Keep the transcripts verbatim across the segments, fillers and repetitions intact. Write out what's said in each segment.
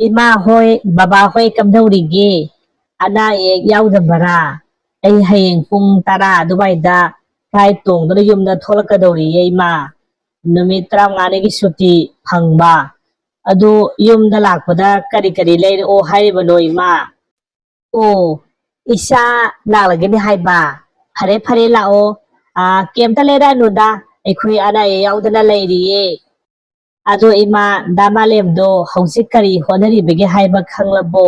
ꯏꯃꯥ ꯍꯣꯏ, ꯕꯕꯥ ꯍꯣꯏ ꯀꯝꯗꯧꯔꯤꯒꯦ? ꯑꯅꯥ ꯑꯌꯦꯛ ꯌꯥꯎꯗꯕꯔꯥ? ꯑꯩ ꯍꯌꯦꯡ ꯄꯨꯡ ꯇꯔꯥ ꯑꯗꯨꯋꯥꯏꯗ flight ꯇꯣꯡꯗꯨꯅ ꯌꯨꯝꯗ ꯊꯣꯛꯂꯛꯀꯗꯧꯔꯤꯌꯦ ꯏꯃꯥ꯫ ꯅꯨꯃꯤꯠ ꯇꯔꯥꯃꯉꯥꯅꯤꯒꯤ ꯁꯨꯇꯤ ꯐꯪꯕ꯫ ꯑꯗꯨ ꯌꯨꯝꯗ ꯂꯥꯛꯄꯗ ꯀꯔꯤ ꯀꯔꯤ ꯂꯩꯔꯛꯑꯣ ꯍꯥꯏꯔꯤꯕꯅꯣ ꯏꯃꯥ? ꯑꯣ, ꯏꯆꯥ ꯂꯥꯛꯂꯒꯅꯤ ꯍꯥꯏꯕ? ꯐꯔꯦ, ꯐꯔꯦ, ꯂꯥꯛꯑꯣ꯫ ꯑꯥ, ꯀꯩꯝꯇ ꯂꯩꯔꯛꯑꯅꯨꯗ, ꯑꯩꯈꯣꯏ ꯑꯅꯥ ꯑꯌꯦꯛ ꯌꯥꯎꯗꯅ ꯂꯩꯔꯤꯌꯦ꯫ ꯑꯗꯣ ꯏꯃꯥ, ꯗꯥ ꯃꯥꯂꯦꯝꯗꯣ ꯍꯧꯖꯤꯛ ꯀꯔꯤ ꯍꯣꯠꯅꯔꯤꯕꯒꯦ ꯍꯥꯏꯕ ꯈꯪꯂꯕꯣ?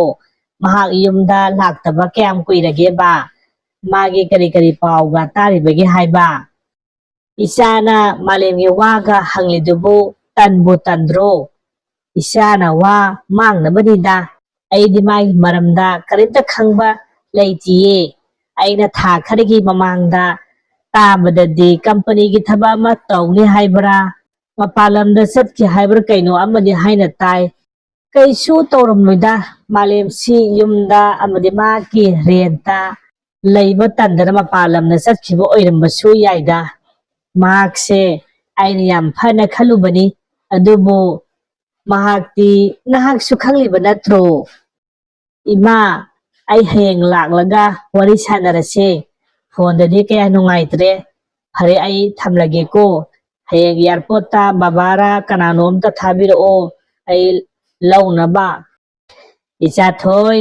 ꯃꯍꯥꯛ ꯌꯨꯝꯗ ꯂꯥꯛꯇꯕ ꯀꯌꯥꯝ ꯀꯨꯏꯔꯒꯦꯕ? ꯃꯥꯒꯤ ꯀꯔꯤ ꯀꯔꯤ ꯄꯥꯎꯒ ꯇꯥꯔꯤꯕꯒꯦ ꯍꯥꯏꯕ? ꯏꯆꯥꯅ ꯃꯥꯂꯦꯝꯒꯤ ꯋꯥꯒ ꯍꯪꯂꯤꯗꯨꯕꯨ ꯇꯟꯕꯨ ꯇꯟꯗ꯭ꯔꯣ? ꯏꯆꯥꯅ ꯋꯥ ꯃꯥꯡꯅꯕꯅꯤꯗ꯫ ꯑꯩꯗꯤ ꯃꯥꯒꯤ ꯃꯔꯝꯗ ꯀꯔꯤꯝꯇ ꯈꯪꯕ ꯂꯩꯇꯤꯌꯦ꯫ ꯑꯩꯅ ꯊꯥ ꯈꯔꯒꯤ ꯃꯃꯥꯡꯗ ꯇꯥꯕꯗꯗꯤ ꯀꯝꯄꯅꯤꯒꯤ ꯊꯕꯛ ꯑꯃ ꯇꯧꯅꯤ ꯍꯥꯏꯕ꯭ꯔꯥ, ꯃꯄꯥꯟ ꯂꯝꯗ ꯆꯠꯈꯤ ꯍꯥꯏꯕ꯭ꯔꯥ ꯀꯩꯅꯣ ꯑꯃꯗꯤ ꯍꯥꯏꯅ ꯇꯥꯏ꯫ ꯀꯩꯁꯨ ꯇꯧꯔꯝꯂꯣꯏꯗ, ꯃꯥꯂꯦꯝꯁꯤ ꯌꯨꯝꯗ ꯑꯃꯗꯤ ꯃꯥꯒꯤ ꯔꯦꯟꯇ ꯂꯩꯕ ꯇꯟꯗꯅ ꯃꯄꯥꯟ ꯂꯝꯗ ꯆꯠꯈꯤꯕ ꯑꯣꯏꯔꯝꯕꯁꯨ ꯌꯥꯏꯗ꯫ ꯃꯍꯥꯛꯁꯦ ꯑꯩꯅ ꯌꯥꯝ ꯐꯅ ꯈꯜꯂꯨꯕꯅꯤ, ꯑꯗꯨꯕꯨ ꯃꯍꯥꯛꯇꯤ ꯅꯍꯥꯛꯁꯨ ꯈꯪꯂꯤꯕ ꯅꯠꯇ꯭ꯔꯣ? ꯏꯃꯥ, ꯑꯩ ꯍꯌꯦꯡ ꯂꯥꯛꯂꯒ ꯋꯥꯔꯤ ꯁꯥꯟꯅꯔꯁꯦ꯫ ꯐꯣꯟꯗꯗꯤ ꯀꯌꯥ ꯅꯨꯡꯉꯥꯏꯇ꯭ꯔꯦ꯫ ꯐꯔꯦ, ꯑꯩ ꯊꯝꯂꯒꯦꯀꯣ꯫ ꯍꯌꯦꯡ ꯑꯦꯌꯥꯔꯄꯣꯔꯠꯇ ꯕꯕꯥꯔꯥ ꯀꯅꯥꯅꯣꯝꯇ ꯊꯥꯕꯤꯔꯛꯑꯣ, ꯑꯩ ꯂꯧꯅꯕ꯫ ꯏꯆꯥꯊꯣꯏ,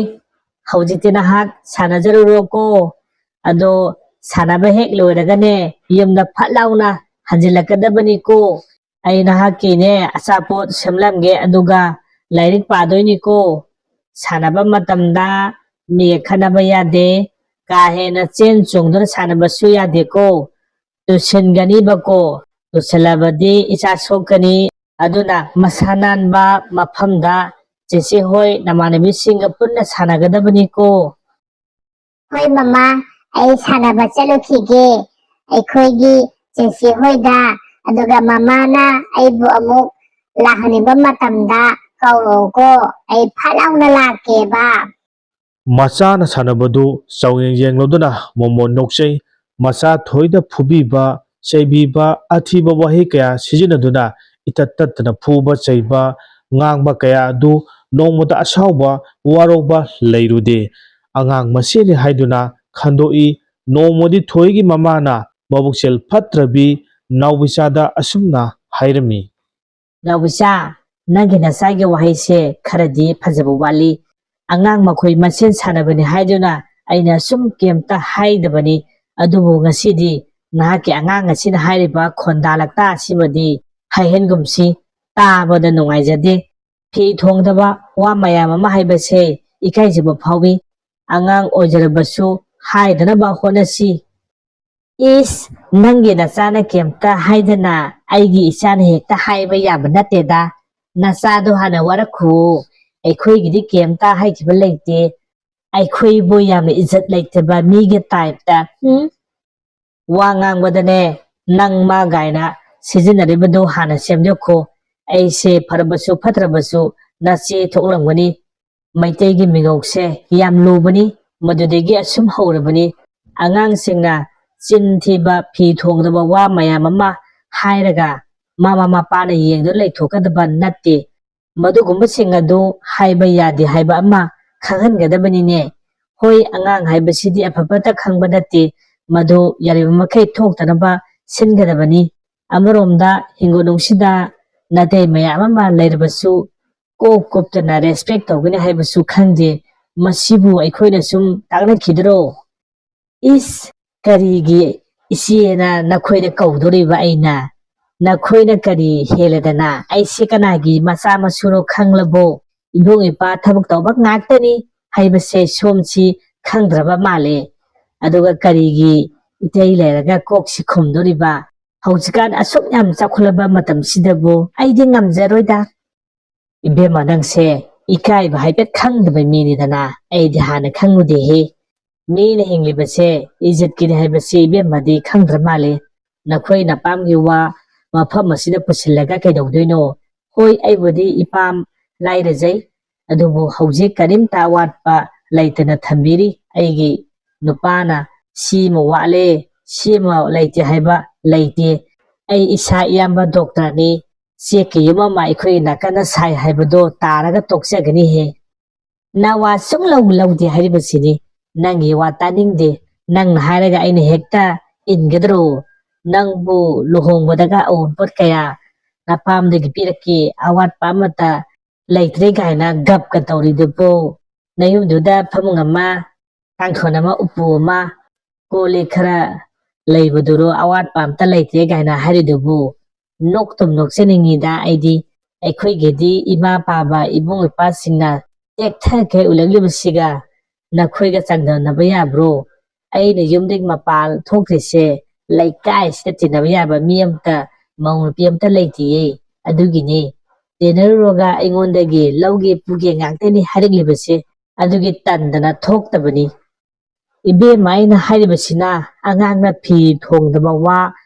ꯍꯧꯖꯤꯛꯇꯤ ꯅꯍꯥꯛ ꯁꯥꯟꯅꯖꯔꯨꯔꯣꯀꯣ꯫ ꯑꯗꯣ ꯁꯥꯟꯅꯕ ꯍꯦꯛ ꯂꯣꯏꯔꯒꯅꯦ, ꯌꯨꯝꯗ ꯐꯠ ꯂꯥꯎꯅ ꯍꯟꯖꯤꯜꯂꯛꯀꯗꯕꯅꯤꯀꯣ꯫ ꯑꯩ ꯅꯍꯥꯛꯀꯤꯅꯦ ꯑꯆꯥꯄꯣꯠ ꯁꯦꯝꯂꯝꯒꯦ, ꯑꯗꯨꯒ ꯂꯥꯏꯔꯤꯛ ꯄꯥꯗꯣꯏꯅꯤꯀꯣ꯫ ꯁꯥꯟꯅꯕ ꯃꯇꯝꯗ ꯃꯤ ꯈꯠꯅꯕ ꯌꯥꯗꯦ, ꯀꯥ ꯍꯦꯟꯅ ꯆꯦꯟ ꯆꯣꯡꯗꯨꯅ ꯁꯥꯟꯅꯕꯁꯨ ꯌꯥꯗꯦꯀꯣ꯫ ꯇꯨꯁꯤꯟꯒꯅꯤꯕꯀꯣ, ꯇꯨꯁꯤꯜꯂꯕꯗꯤ ꯏꯆꯥ ꯁꯣꯛꯀꯅꯤ꯫ ꯑꯗꯨꯅ ꯃꯁꯥ ꯅꯥꯟꯕ ꯃꯐꯝꯗ ꯆꯦꯆꯦ ꯍꯣꯏ ꯅꯃꯥꯟꯅꯕꯤꯁꯤꯡꯒ ꯄꯨꯟꯅ ꯁꯥꯟꯅꯒꯗꯕꯅꯤꯀꯣ꯫ ꯍꯣꯏ ꯃꯃꯥ, ꯑꯩ ꯁꯥꯟꯅꯕ ꯆꯠꯂꯨꯈꯤꯒꯦ ꯑꯩꯈꯣꯏꯒꯤ ꯆꯦꯆꯦ ꯍꯣꯏꯗ, ꯑꯗꯨꯒ ꯃꯃꯥꯅ ꯑꯩꯕꯨ ꯑꯃꯨꯛ ꯂꯥꯛꯍꯟꯅꯤꯡꯕ ꯃꯇꯝꯗ ꯀꯧꯔꯛꯎꯀꯣ, ꯑꯩ ꯐꯠ ꯂꯥꯎꯅ ꯂꯥꯛꯀꯦꯕ꯫ ꯃꯆꯥꯅ ꯁꯥꯟꯅꯕꯗꯨ ꯆꯥꯡꯌꯦꯡ ꯌꯦꯡꯂꯗꯨꯅ ꯃꯣꯃꯣꯟ ꯅꯣꯛꯆꯩ꯫ ꯃꯆꯥ ꯊꯣꯏꯗ ꯐꯨꯕꯤꯕ, ꯆꯩꯕꯤꯕ, ꯑꯊꯤꯕ ꯋꯥꯍꯩ ꯀꯌꯥ ꯁꯤꯖꯤꯟꯅꯗꯨꯅ ꯏꯇꯠ ꯇꯠꯇꯅ ꯐꯨꯕ ꯆꯩꯕ, ꯉꯥꯡꯕ ꯀꯌꯥ ꯑꯗꯨ ꯅꯣꯡꯃꯇ ꯑꯁꯥꯎꯕ, ꯋꯥꯔꯧꯕ ꯂꯩꯔꯨꯗꯦ꯫ ꯑꯉꯥꯡ ꯃꯁꯦꯜꯅꯤ ꯍꯥꯏꯗꯨꯅ ꯈꯟꯗꯣꯛꯏ꯫ ꯅꯣꯡꯃꯗꯤ ꯊꯣꯏꯒꯤ ꯃꯃꯥꯅ ꯃꯕꯨꯛꯆꯦꯜ ꯐꯠꯇ꯭ꯔꯕꯤ ꯅꯥꯎꯕꯤꯆꯥꯗ ꯑꯁꯨꯝꯅ ꯍꯥꯏꯔꯝꯃꯤ꯫ "ꯅꯥꯎꯕꯤꯆꯥ, ꯅꯪꯒꯤ ꯅꯆꯥꯒꯤ ꯋꯥꯍꯩꯁꯦ ꯈꯔꯗꯤ ꯐꯖꯕ ꯋꯥꯠꯂꯤ꯫ ꯑꯉꯥꯡ ꯃꯈꯣꯏ ꯃꯁꯦꯟ ꯁꯥꯟꯅꯕꯅꯤ ꯍꯥꯏꯗꯨꯅ ꯑꯩꯅ ꯁꯨꯝ ꯀꯩꯝꯇ ꯍꯥꯏꯗꯕꯅꯤ꯫ ꯑꯗꯨꯕꯨ ꯉꯁꯤꯗꯤ ꯅꯍꯥꯛꯀꯤ ꯑꯉꯥꯡ ꯑꯁꯤꯅ ꯍꯥꯏꯔꯤꯕ ꯈꯣꯟꯗꯥ ꯂꯛꯇꯥ ꯑꯁꯤꯃꯗꯤ ꯍꯥꯏꯍꯟꯒꯨꯝꯁꯤ꯫ ꯇꯥꯕꯗ ꯅꯨꯡꯉꯥꯏꯖꯗꯦ꯫ ꯐꯤ ꯊꯣꯡꯗꯕ ꯋꯥ ꯃꯌꯥꯝ ꯑꯃ ꯍꯥꯏꯕꯁꯦ ꯏꯀꯥꯏꯖꯕ ꯐꯥꯎꯏ꯫ ꯑꯉꯥꯡ ꯑꯣꯏꯖꯔꯕꯁꯨ ꯍꯥꯏꯗꯅꯕ ꯍꯣꯠꯅꯁꯤ꯫" "ꯏꯁ, ꯅꯪꯒꯤ ꯅꯆꯥꯅ ꯀꯩꯝꯇ ꯍꯥꯏꯗꯅ ꯑꯩꯒꯤ ꯏꯆꯥꯅ ꯍꯦꯛꯇ ꯍꯥꯏꯕ ꯌꯥꯕ ꯅꯠꯇꯦꯗ꯫ ꯅꯆꯥꯗꯣ ꯍꯥꯟꯅ ꯋꯥꯔꯛꯈꯨꯑꯣ꯫ ꯑꯩꯈꯣꯏꯒꯤꯗꯤ ꯀꯩꯝꯇ ꯍꯥꯏꯈꯤꯕ ꯂꯩꯇꯦ꯫ ꯑꯩꯈꯣꯏꯕꯨ ꯌꯥꯝꯅ ꯏꯖꯠ ꯂꯩꯇꯕ ꯃꯤꯒꯤ ꯇꯥꯏꯞꯇ꯫ ꯎꯝ? ꯋꯥ ꯉꯥꯡꯕꯗꯅꯦ, ꯅꯪ ꯃꯥ ꯒꯥꯏꯅ ꯁꯤꯖꯤꯟꯅꯔꯤꯕꯗꯨ ꯍꯥꯟꯅ ꯁꯦꯝꯗꯣꯛꯈꯣ꯫ ꯑꯩꯁꯦ ꯐꯔꯕꯁꯨ ꯐꯠꯇ꯭ꯔꯕꯁꯨ ꯅꯆꯦ ꯊꯣꯛꯂꯝꯒꯅꯤ꯫ ꯃꯩꯇꯩꯒꯤ ꯃꯤꯉꯧꯁꯦ ꯌꯥꯝ ꯂꯨꯕꯅꯤ꯫ ꯃꯗꯨꯗꯒꯤ ꯑꯁꯨꯝ ꯍꯧꯔꯕꯅꯤ꯫ ꯑꯉꯥꯡꯁꯤꯡꯅ ꯆꯤꯟ ꯊꯤꯕ, ꯐꯤ ꯊꯣꯡꯗꯕ ꯋꯥ ꯃꯌꯥꯝ ꯑꯃ ꯍꯥꯏꯔꯒ ꯃꯃꯥ ꯃꯄꯥꯅ ꯌꯦꯡꯗꯨꯅ ꯂꯩꯊꯣꯛꯀꯗꯕ ꯅꯠꯇꯦ꯫ ꯃꯗꯨꯒꯨꯝꯕꯁꯤꯡ ꯑꯗꯨ ꯍꯥꯏꯕ ꯌꯥꯗꯦ ꯍꯥꯏꯕ ꯑꯃ ꯈꯪꯍꯟꯒꯗꯕꯅꯤꯅꯦ꯫ ꯍꯣꯏ, ꯑꯉꯥꯡ ꯍꯥꯏꯕꯁꯤꯗꯤ ꯑꯐ ꯐꯠꯇ ꯈꯪꯕ ꯅꯠꯇꯦ꯫ ꯃꯗꯨ ꯌꯥꯔꯤꯕ ꯃꯈꯩ ꯊꯣꯛꯇꯅꯕ ꯁꯤꯟꯒꯗꯕꯅꯤ꯫ ꯑꯃꯔꯣꯝꯗ ꯍꯤꯡꯒꯣꯜꯅꯨꯡꯁꯤꯗ ꯅꯥꯇꯩ ꯃꯌꯥꯝ ꯑꯃ ꯂꯩꯔꯕꯁꯨ ꯀꯣꯛ ꯀꯨꯞꯇꯅ ꯔꯦꯁꯄꯦꯛ ꯇꯧꯒꯅꯤ ꯍꯥꯏꯕꯁꯨ ꯈꯪꯗꯦ꯫ ꯃꯁꯤꯕꯨ ꯑꯩꯈꯣꯏꯅ ꯁꯨꯝ ꯇꯥꯛꯅꯈꯤꯗ꯭ꯔꯣ?" "ꯏꯁ, ꯀꯔꯤꯒꯤ ꯏꯆꯦꯅ ꯅꯈꯣꯏꯗ ꯀꯧꯗꯣꯔꯤꯕ ꯑꯩꯅ? ꯅꯈꯣꯏꯅ ꯀꯔꯤ ꯍꯦꯜꯂꯗꯅ? ꯑꯩꯁꯦ ꯀꯅꯥꯒꯤ ꯃꯆꯥ ꯃꯁꯨꯅꯣ ꯈꯪꯂꯕꯣ? ꯏꯕꯨꯡ ꯏꯄ꯭ꯋꯥ ꯊꯕꯛ ꯇꯧꯕ ꯉꯥꯛꯇꯅꯤ ꯍꯥꯏꯕꯁꯦ ꯁꯣꯝꯁꯤ ꯈꯪꯗ꯭ꯔꯕ ꯃꯥꯜꯂꯦ꯫ ꯑꯗꯨꯒ ꯀꯔꯤꯒꯤ ꯏꯇꯩ ꯂꯩꯔꯒ ꯀꯣꯛꯁꯤ ꯈꯨꯝꯗꯣꯔꯤꯕ? ꯍꯧꯖꯤꯛꯀꯥꯟ ꯑꯁꯨꯛ ꯌꯥꯝ ꯆꯥꯎꯈꯠꯂꯕ ꯃꯇꯝꯁꯤꯗꯕꯨ ꯑꯩꯗꯤ ꯉꯝꯖꯔꯣꯏꯗ꯫" "ꯏꯕꯦꯝꯃ, ꯅꯪꯁꯦ ꯏꯀꯥꯏꯕ ꯍꯥꯏꯐꯦꯠ ꯈꯪꯗꯕ ꯃꯤꯅꯤꯗꯅ꯫ ꯑꯩꯗꯤ ꯍꯥꯟꯅ ꯈꯪꯉꯨꯗꯦꯍꯦ꯫ ꯃꯤꯅ ꯍꯤꯡꯂꯤꯕꯁꯦ ꯏꯖꯠꯀꯤꯅꯤ ꯍꯥꯏꯕꯁꯤ ꯏꯕꯦꯝꯃꯗꯤ ꯈꯪꯗ꯭ꯔ ꯃꯥꯜꯂꯦ꯫ ꯅꯈꯣꯏ ꯅꯄꯥꯝꯒꯤ ꯋꯥ ꯃꯐꯝ ꯑꯁꯤꯗ ꯄꯨꯁꯤꯜꯂꯒ ꯀꯩꯗꯧꯗꯣꯏꯅꯣ? ꯍꯣꯏ, ꯑꯩꯕꯨꯗꯤ ꯏꯄꯥꯝ ꯂꯥꯏꯔꯖꯩ, ꯑꯗꯨꯕꯨ ꯍꯧꯖꯤꯛ ꯀꯔꯤꯝꯇ ꯑꯋꯥꯠꯄ ꯂꯩꯇꯅ ꯊꯝꯕꯤꯔꯤ꯫ ꯑꯩꯒꯤ ꯅꯨꯄꯥꯅ ꯁꯤꯃ ꯋꯥꯠꯂꯦ, ꯁꯤꯃ ꯂꯩꯇꯦ ꯍꯥꯏꯕ ꯂꯩꯇꯦ꯫ ꯑꯩ ꯏꯁꯥ ꯏꯌꯥꯝꯕ ꯗꯣꯛꯇꯔꯅꯤ, ꯆꯦꯛꯀꯤ ꯌꯨꯝ ꯑꯃ ꯑꯩꯈꯣꯏꯒꯤ ꯅꯥꯀꯟꯗ ꯁꯥꯏ ꯍꯥꯏꯕꯗꯣ ꯇꯥꯔꯒ ꯇꯣꯛꯆꯒꯅꯤꯍꯦ꯫ ꯅꯋꯥ ꯁꯨꯡꯂꯧ ꯂꯧꯗꯦ ꯍꯥꯏꯔꯤꯕꯁꯤꯅꯤ꯫ ꯅꯪꯒꯤ ꯋꯥ ꯇꯥꯅꯤꯡꯗꯦ꯫ ꯅꯪꯅ ꯍꯥꯏꯔꯒ ꯑꯩꯅ ꯍꯦꯛꯇ ꯏꯟꯒꯗ꯭ꯔꯣ? ꯅꯪꯕꯨ ꯂꯨꯍꯣꯡꯕꯗꯒ ꯑꯎꯟꯄꯣꯠ ꯀꯌꯥ ꯅꯄꯥꯝꯗꯒꯤ ꯄꯤꯔꯛꯀꯦ? ꯑꯋꯥꯠꯄ ꯑꯃꯠꯇ ꯂꯩꯇ꯭ꯔꯦ ꯀꯥꯏꯅ ꯒꯞꯀ ꯇꯧꯔꯤꯗꯨꯕꯨ? ꯅꯌꯨꯝꯗꯨꯗ ꯐꯃꯨꯡ ꯑꯃ, ꯀꯥꯡꯊꯣꯟ ꯑꯃ, ꯎꯄꯨ ꯑꯃ, ꯀꯣꯜ ꯂꯤꯛ ꯈꯔ ꯂꯩꯕꯗꯨꯔꯣ ꯑꯋꯥꯠꯄ ꯑꯝꯇ ꯂꯩꯇ꯭ꯔꯦ ꯀꯥꯏꯅ ꯍꯥꯏꯔꯤꯗꯨꯕꯨ? ꯅꯣꯛꯇꯨꯝ ꯅꯣꯛꯆꯅꯤꯡꯉꯤꯗ ꯑꯩꯗꯤ꯫ ꯑꯩꯈꯣꯏꯒꯤꯗꯤ ꯏꯃꯥ ꯄꯥꯕ ꯏꯕꯨꯡ ꯏꯄꯥꯁꯤꯡꯅ ꯇꯦꯛꯊꯈꯩ ꯎꯠꯂꯛꯂꯤꯕꯁꯤꯒ ꯅꯈꯣꯏꯒ ꯆꯥꯡꯗꯝꯅꯕ ꯌꯥꯕ꯭ꯔꯣ? ꯑꯩꯅ ꯌꯨꯝꯗꯒꯤ ꯃꯄꯥꯟ ꯊꯣꯛꯇ꯭ꯔꯤꯁꯦ ꯂꯩꯀꯥꯏꯁꯤꯗ ꯇꯤꯟꯅꯕ ꯌꯥꯕ ꯃꯤ ꯑꯝꯇ, ꯃꯧ ꯅꯨꯄꯤ ꯑꯝꯇ ꯂꯩꯇꯤꯌꯦ꯫ ꯑꯗꯨꯒꯤꯅꯦ ꯇꯤꯟꯅꯔꯨꯔꯒ ꯑꯩꯉꯣꯟꯗꯒꯤ ꯂꯧꯒꯦ ꯄꯨꯒꯦ ꯉꯥꯛꯇꯅꯤ ꯍꯥꯏꯔꯛꯂꯤꯕꯁꯦ꯫ ꯑꯗꯨꯒꯤ ꯇꯟꯗꯅ ꯊꯣꯛꯇꯕꯅꯤ꯫ ꯏꯕꯦꯝꯃ, ꯑꯩꯅ ꯍꯥꯏꯔꯤꯕꯁꯤꯅ ꯑꯉꯥꯡꯅ ꯐꯤ ꯊꯣꯡꯗꯕ ꯋꯥ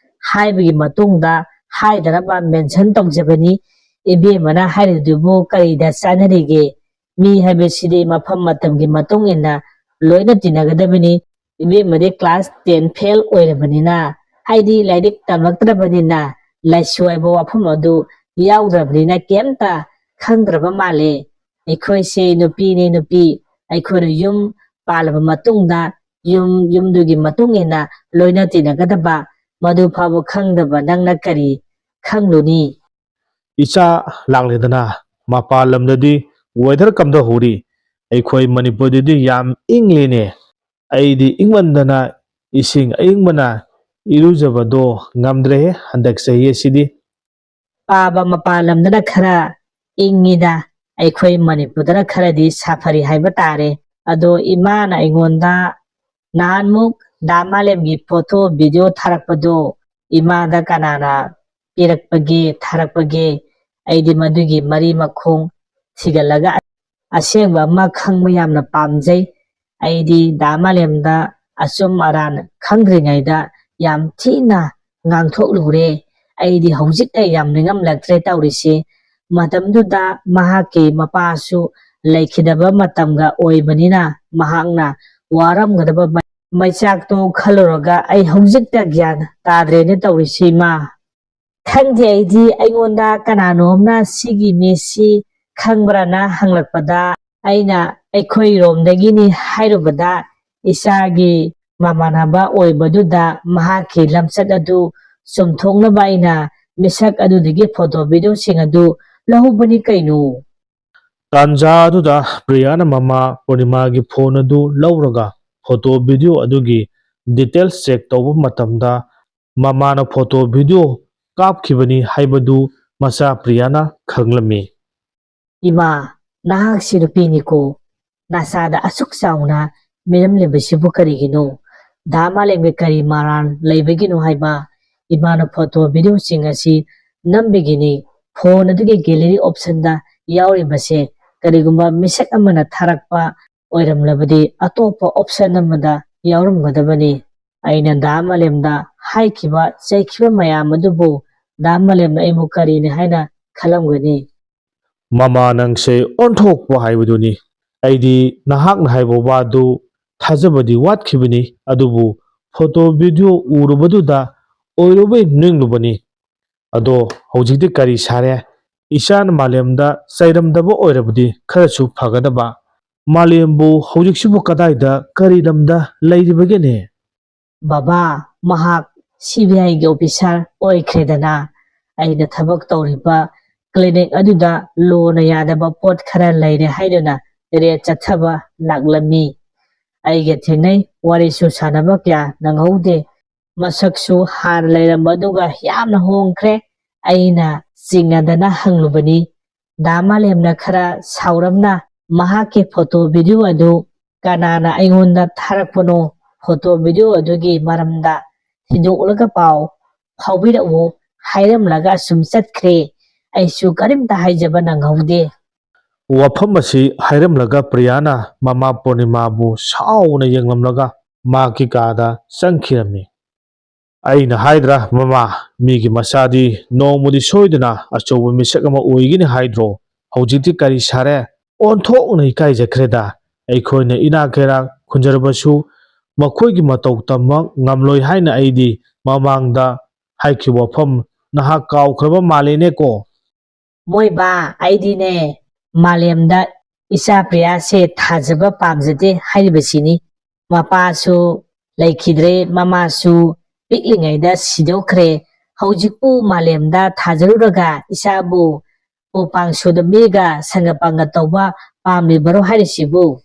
ꯍꯥꯏꯕꯒꯤ ꯃꯇꯨꯡꯗ ꯍꯥꯏꯗꯅꯕ ꯃꯦꯟꯁꯟ ꯇꯧꯖꯕꯅꯤ꯫ ꯏꯕꯦꯝꯃꯅ ꯍꯥꯏꯔꯤꯗꯨꯕꯨ ꯀꯔꯤꯗ ꯆꯥꯟꯅꯔꯤꯒꯦ? ꯃꯤ ꯍꯥꯏꯕꯁꯤꯗꯤ ꯃꯐꯝ ꯃꯇꯝꯒꯤ ꯃꯇꯨꯡ ꯏꯟꯅ ꯂꯣꯏꯅ ꯇꯤꯟꯅꯒꯗꯕꯅꯤ꯫ ꯏꯕꯦꯝꯃꯗꯤ ꯀ꯭ꯂꯥꯁ ꯇꯦꯟ ꯐꯦꯜ ꯑꯣꯏꯔꯕꯅꯤꯅ, ꯍꯥꯏꯗꯤ ꯂꯥꯏꯔꯤꯛ ꯇꯝꯂꯛꯇ꯭ꯔꯕꯅꯤꯅ, ꯂꯥꯏꯁꯨ ꯍꯥꯏꯕ ꯋꯥꯐꯝ ꯑꯗꯨ ꯌꯥꯎꯗ꯭ꯔꯕꯅꯤꯅ ꯀꯩꯝꯇ ꯈꯪꯗ꯭ꯔꯕ ꯃꯥꯜꯂꯦ꯫ ꯑꯩꯈꯣꯏꯁꯦ ꯅꯨꯄꯤꯅꯦ ꯅꯨꯄꯤ, ꯑꯩꯈꯣꯏꯅ ꯌꯨꯝ ꯄꯥꯜꯂꯕ ꯃꯇꯨꯡꯗ ꯌꯨꯝ, ꯌꯨꯝꯗꯨꯒꯤ ꯃꯇꯨꯡ ꯏꯟꯅ ꯂꯣꯏꯅ ꯇꯤꯟꯅꯒꯗꯕ, ꯃꯗꯨ ꯐꯥꯎꯕ ꯈꯪꯗꯕ ꯅꯪꯅ ꯀꯔꯤ ꯈꯪꯂꯨꯅꯤ? ꯏꯆꯥ ꯂꯥꯛꯂꯦꯗꯅ, ꯃꯄꯥꯟ ꯂꯝꯗꯗꯤ ꯋꯦꯗꯔ ꯀꯝꯗꯧꯍꯧꯔꯤ? ꯑꯩꯈꯣꯏ ꯃꯅꯤꯄꯨꯔꯗꯗꯤ ꯌꯥꯝ ꯏꯪꯂꯦꯅꯦ꯫ ꯑꯩꯗꯤ ꯏꯪꯃꯟꯗꯅ ꯏꯁꯤꯡ ꯑꯏꯪꯕꯅ ꯏꯔꯨꯖꯕꯗꯣ ꯉꯝꯗ꯭ꯔꯦꯍꯦ ꯍꯟꯗꯛ ꯆꯍꯤ ꯑꯁꯤꯗꯤ꯫ ꯄꯥꯕ ꯃꯄꯥꯟ ꯂꯝꯗꯅ ꯈꯔ ꯏꯪꯉꯤꯗ, ꯑꯩꯈꯣꯏ ꯃꯅꯤꯄꯨꯔꯗꯅ ꯈꯔꯗꯤ ꯁꯥꯐꯔꯤ ꯍꯥꯏꯕ ꯇꯥꯔꯦ꯫ ꯑꯗꯣ ꯏꯃꯥꯅ ꯑꯩꯉꯣꯟꯗ ꯅꯍꯥꯟꯃꯨꯛ ꯗꯥ ꯃꯥꯂꯦꯝꯒꯤ ꯐꯣꯇꯣ ꯚꯤꯗꯤꯑꯣ ꯊꯥꯔꯛꯄꯗꯣ ꯏꯃꯥꯗ ꯀꯅꯥꯅ ꯄꯤꯔꯛꯄꯒꯦ, ꯊꯥꯔꯛꯄꯒꯦ? ꯑꯩꯗꯤ ꯃꯗꯨꯒꯤ ꯃꯔꯤ ꯃꯈꯣꯡ ꯊꯤꯒꯠꯂꯒ ꯑꯁꯦꯡꯕ ꯑꯃ ꯈꯪꯕ ꯌꯥꯝꯅ ꯄꯥꯝꯖꯩ꯫ ꯑꯩꯗꯤ ꯗꯥ ꯃꯥꯂꯦꯝꯗ ꯑꯆꯨꯝ ꯑꯔꯥꯟ ꯈꯪꯗ꯭ꯔꯤꯉꯩꯗ ꯌꯥꯝ ꯊꯤꯅ ꯉꯥꯡꯊꯣꯛꯂꯨꯔꯦ꯫ ꯑꯩꯗꯤ ꯍꯧꯖꯤꯛꯇ ꯌꯥꯝ ꯅꯤꯡꯉꯝꯂꯛꯇ꯭ꯔꯦ ꯇꯧꯔꯤꯁꯦ꯫ ꯃꯇꯝꯗꯨꯗ ꯃꯍꯥꯛꯀꯤ ꯃꯄꯥꯁꯨ ꯂꯩꯈꯤꯗꯕ ꯃꯇꯝꯒ ꯑꯣꯏꯕꯅꯤꯅ ꯃꯍꯥꯛꯅ ꯋꯥꯔꯝꯒꯗꯕ ꯃꯩ-, ꯃꯩꯆꯥꯛꯇꯣ ꯈꯜꯂꯨꯔꯒ ꯑꯩ ꯍꯧꯖꯤꯛꯇ ꯒ꯭ꯌꯥꯟ ꯇꯥꯗ꯭ꯔꯦꯅꯦ ꯇꯧꯔꯤꯁꯤ ꯏꯃꯥ꯫ "ꯈꯪꯗꯦ ꯑꯩꯗꯤ, ꯑꯩꯉꯣꯟꯗ ꯀꯅꯥꯅꯣꯝꯅ ꯁꯤꯒꯤ ꯃꯤꯁꯤ ꯈꯪꯕ꯭ꯔꯥꯅ ꯍꯪꯂꯛꯄꯗ ꯑꯩꯅ ꯑꯩꯈꯣꯏꯔꯣꯝꯗꯒꯤꯅꯤ ꯍꯥꯏꯔꯨꯕꯗ ꯏꯆꯥꯒꯤ ꯃꯃꯥꯟꯅꯕ ꯑꯣꯏꯕꯗꯨꯗ ꯃꯍꯥꯛꯀꯤ ꯂꯝꯆꯠ ꯑꯗꯨ ꯆꯨꯝꯊꯣꯛꯅꯕ ꯑꯩꯅ ꯃꯤꯁꯛ ꯑꯗꯨꯗꯒꯤ ꯐꯣꯇꯣ ꯚꯤꯗꯤꯑꯣꯁꯤꯡ ꯑꯗꯨ ꯂꯧꯍꯧꯕꯅꯤ ꯀꯩꯅꯣ꯫" ꯇꯥꯟꯖꯥ ꯑꯗꯨꯗ ꯄ꯭ꯔꯤꯌꯥꯅ ꯃꯃꯥ ꯄꯨꯔꯅꯤꯃꯥꯒꯤ ꯐꯣꯟ ꯑꯗꯨ ꯂꯧꯔꯒ ꯐꯣꯇꯣ ꯚꯤꯗꯤꯑꯣ ꯑꯗꯨꯒꯤ ꯗꯤꯇꯦꯜꯁ ꯆꯦꯛ ꯇꯧꯕ ꯃꯇꯝꯗ ꯃꯃꯥꯅ ꯐꯣꯇꯣ ꯚꯤꯗꯤꯑꯣ ꯀꯥꯞꯈꯤꯕꯅꯤ ꯍꯥꯏꯕꯗꯨ ꯃꯆꯥ ꯄ꯭ꯔꯤꯌꯥꯅ ꯈꯪꯂꯝꯃꯤ꯫ "ꯏꯃꯥ, ꯅꯍꯥꯛꯁꯤ ꯅꯨꯄꯤꯅꯤꯀꯣ, ꯅꯁꯥꯗ ꯑꯁꯨꯛ ꯆꯥꯎꯅ ꯃꯤꯔꯝꯂꯤꯕꯁꯤꯕꯨ ꯀꯔꯤꯒꯤꯅꯣ? ꯗꯥ ꯃꯥꯂꯦꯝꯒꯤ ꯀꯔꯤ ꯃꯔꯥꯜ ꯂꯩꯕꯒꯤꯅꯣ ꯍꯥꯏꯕ? ꯏꯃꯥꯅ ꯐꯣꯇꯣ ꯚꯤꯗꯤꯑꯣꯁꯤꯡ ꯑꯁꯤ ꯅꯝꯕꯒꯤꯅꯤ꯫ ꯐꯣꯟ ꯑꯗꯨꯒꯤ ꯒꯦꯂꯔꯤ ꯑꯣꯞꯁꯟꯗ ꯌꯥꯎꯔꯤꯕꯁꯦ ꯀꯔꯤꯒꯨꯝꯕ ꯃꯤꯁꯛ ꯑꯃꯅ ꯊꯥꯔꯛꯄ ꯑꯣꯏꯔꯝꯂꯕꯗꯤ ꯑꯇꯣꯞꯄ ꯑꯣꯞꯁꯟ ꯑꯃꯗ ꯌꯥꯎꯔꯝꯒꯗꯕꯅꯤ꯫ ꯑꯩꯅ ꯗꯥ ꯃꯥꯂꯦꯝꯗ ꯍꯥꯏꯈꯤꯕ ꯆꯩꯈꯤꯕ ꯃꯌꯥꯝ ꯑꯗꯨꯕꯨ ꯗꯥ ꯃꯥꯂꯦꯝꯅ ꯑꯩꯕꯨ ꯀꯔꯤꯅꯤ ꯍꯥꯏꯅ ꯈꯜꯂꯝꯒꯅꯤ?" "ꯃꯃꯥ, ꯅꯪꯁꯦ ꯑꯣꯟꯊꯣꯛꯄ ꯍꯥꯏꯕꯗꯨꯅꯤ꯫ ꯑꯩꯗꯤ ꯅꯍꯥꯛꯅ ꯍꯥꯏꯕ ꯋꯥꯗꯨ ꯊꯥꯖꯕꯗꯤ ꯋꯥꯠꯈꯤꯕꯅꯤ, ꯑꯗꯨꯕꯨ ꯐꯣꯇꯣ ꯚꯤꯗꯤꯑꯣ ꯎꯔꯨꯕꯗꯨꯗ ꯑꯣꯏꯔꯨꯕꯩ ꯅꯤꯡꯂꯨꯕꯅꯤ꯫ ꯑꯗꯣ ꯍꯧꯖꯤꯛꯇꯤ ꯀꯔꯤ ꯁꯥꯔꯦ? ꯏꯆꯥꯅ ꯃꯥꯂꯦꯝꯗ ꯆꯩꯔꯝꯗꯕ ꯑꯣꯏꯔꯕꯗꯤ ꯈꯔꯁꯨ ꯐꯒꯗꯕ꯫ ꯃꯥꯂꯦꯝꯕꯨ ꯍꯧꯖꯤꯛꯁꯤꯕꯨ ꯀꯗꯥꯏꯗ, ꯀꯔꯤ ꯂꯝꯗ ꯂꯩꯔꯤꯕꯒꯦꯅꯦ?" "ꯕꯕꯥ, ꯃꯍꯥꯛ ꯁꯤ ꯕꯤ ꯑꯥꯏꯒꯤ ꯑꯣꯐꯤꯁꯥꯔ ꯑꯣꯏꯈ꯭ꯔꯦꯗꯅ꯫ ꯑꯩꯅ ꯊꯕꯛ ꯇꯧꯔꯤꯕ ꯀ꯭ꯂꯤꯅꯤꯛ ꯑꯗꯨꯗ ꯂꯣꯅ ꯌꯥꯗꯕ ꯄꯣꯠ ꯈꯔ ꯂꯩꯔꯦ ꯍꯥꯏꯗꯨꯅ ꯔꯦꯠ ꯆꯠꯊꯕ ꯂꯥꯛꯂꯝꯃꯤ꯫ ꯑꯩꯒ ꯊꯦꯡꯅꯩ, ꯋꯥꯔꯤꯁꯨ ꯁꯥꯟꯅꯕ ꯀꯌꯥ ꯅꯪꯍꯧꯗꯦ꯫ ꯃꯁꯛꯁꯨ ꯍꯥꯟꯅ ꯂꯩꯔꯝꯕꯗꯨꯒ ꯌꯥꯝꯅ ꯍꯣꯡꯈ꯭ꯔꯦ꯫" ꯑꯩꯅ ꯆꯤꯡꯅꯗꯅ ꯍꯪꯂꯨꯕꯅꯤ꯫ ꯗꯥ ꯃꯥꯂꯦꯝꯅ ꯈꯔ ꯁꯥꯎꯔꯞꯅ ꯃꯍꯥꯛꯀꯤ ꯐꯣꯇꯣ ꯚꯤꯗꯤꯑꯣ ꯑꯗꯨ ꯀꯅꯥꯅ ꯑꯩꯉꯣꯟꯗ ꯊꯥꯔꯛꯄꯅꯣ, ꯐꯣꯇꯣ ꯚꯤꯗꯤꯑꯣ ꯑꯗꯨꯒꯤ ꯃꯔꯝꯗ ꯊꯤꯗꯣꯛꯂꯒ ꯄꯥꯎ ꯐꯥꯎꯕꯤꯔꯛꯎ ꯍꯥꯏꯔꯝꯂꯒ ꯑꯁꯨꯝ ꯆꯠꯈ꯭ꯔꯦ꯫ ꯑꯩꯁꯨ ꯀꯔꯤꯝꯇ ꯍꯥꯏꯖꯕ ꯅꯪꯍꯧꯗꯦ꯫ ꯋꯥꯐꯝ ꯑꯁꯤ ꯍꯥꯏꯔꯝꯂꯒ ꯄ꯭ꯔꯤꯌꯥꯅ ꯃꯃꯥ ꯄꯨꯔꯅꯤꯃꯥꯕꯨ ꯁꯥꯎꯅ ꯌꯦꯡꯂꯝꯂꯒ ꯃꯍꯥꯛꯀꯤ ꯀꯥꯗ ꯆꯪꯈꯤꯔꯝꯃꯤ꯫ "ꯑꯩꯅ ꯍꯥꯏꯗ꯭ꯔꯥ ꯃꯃꯥ, ꯃꯤꯒꯤ ꯃꯆꯥꯗꯤ ꯅꯣꯡꯃꯗꯤ ꯁꯣꯏꯗꯅ ꯑꯆꯧꯕ ꯃꯤꯁꯛ ꯑꯃ ꯑꯣꯏꯒꯅꯤ ꯍꯥꯏꯗ꯭ꯔꯣ? ꯍꯧꯖꯤꯛꯇꯤ ꯀꯔꯤ ꯁꯥꯔꯦ? ꯑꯣꯟꯊꯣꯛꯅ ꯏꯀꯥꯏꯖꯈ꯭ꯔꯦꯗ꯫ ꯑꯩꯈꯣꯏꯅ ꯏꯅꯥꯛ ꯀꯩꯔꯥꯛ ꯈꯨꯟꯖꯔꯕꯁꯨ ꯃꯈꯣꯏꯒꯤ ꯃꯇꯧ ꯇꯝꯕ ꯉꯝꯂꯣꯏ ꯍꯥꯏꯅ ꯑꯩꯗꯤ ꯃꯃꯥꯡꯗ ꯍꯥꯏꯈꯤꯕ ꯋꯥꯐꯝ ꯅꯍꯥꯛ ꯀꯥꯎꯈ꯭ꯔꯕ ꯃꯥꯜꯂꯦꯅꯦꯀꯣ꯫ ꯃꯣꯏꯕꯥ, ꯑꯩꯗꯤꯅꯦ, ꯃꯥꯂꯦꯝꯗ ꯏꯆꯥ ꯄ꯭ꯔꯤꯌꯥꯁꯦ ꯊꯥꯖꯕ ꯄꯥꯝꯖꯗꯦ ꯍꯥꯏꯔꯤꯕꯁꯤꯅꯤ꯫ ꯃꯄꯥꯁꯨ ꯂꯩꯈꯤꯗ꯭ꯔꯦ, ꯃꯃꯥꯁꯨ ꯄꯤꯛꯂꯤꯉꯩꯗ ꯁꯤꯗꯣꯛꯈ꯭ꯔꯦ꯫ ꯍꯧꯖꯤꯛꯄꯨ ꯃꯥꯂꯦꯝꯗ ꯊꯥꯖꯔꯨꯔꯒ ꯏꯆꯥꯕꯨ ꯄꯨꯄꯥꯡ ꯁꯨꯗ ꯃꯤꯒ ꯁꯪꯒ ꯄꯪꯒ ꯇꯧꯕ ꯄꯥꯝꯂꯤꯕꯔꯣ ꯍꯥꯏꯔꯤꯁꯤꯕꯨ?